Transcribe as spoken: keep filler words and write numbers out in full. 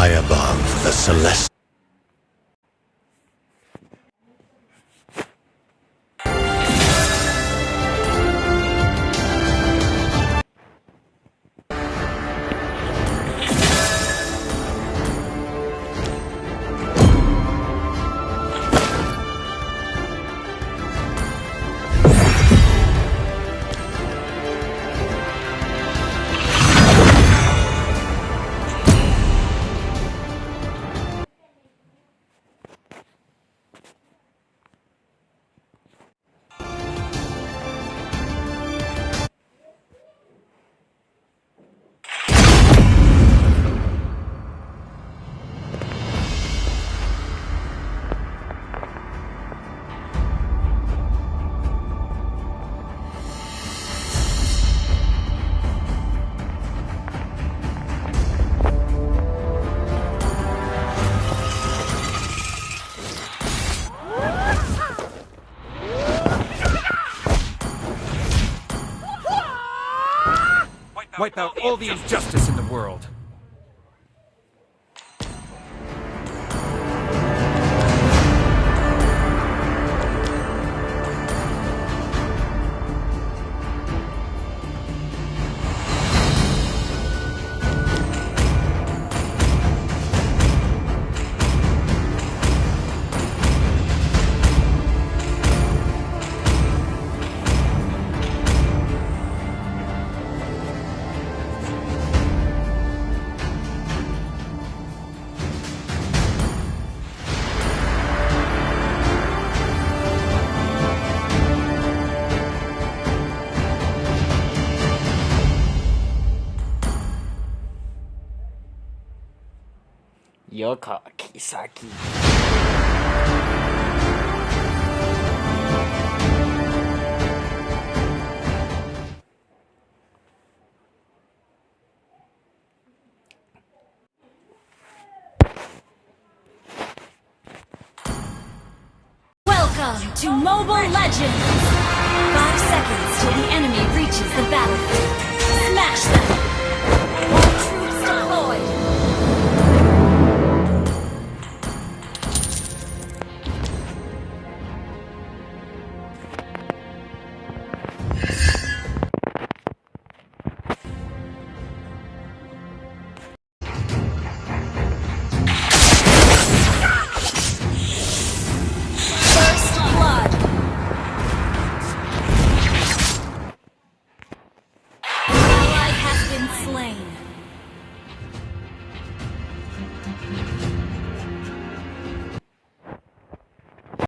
Above the celestial. Wipe out all the injustice in the world. Yoka Kisaki. Welcome to Mobile Legends! Five seconds till the enemy reaches the battlefield. Smash them! All troops deployed! First blood. An ally has been slain.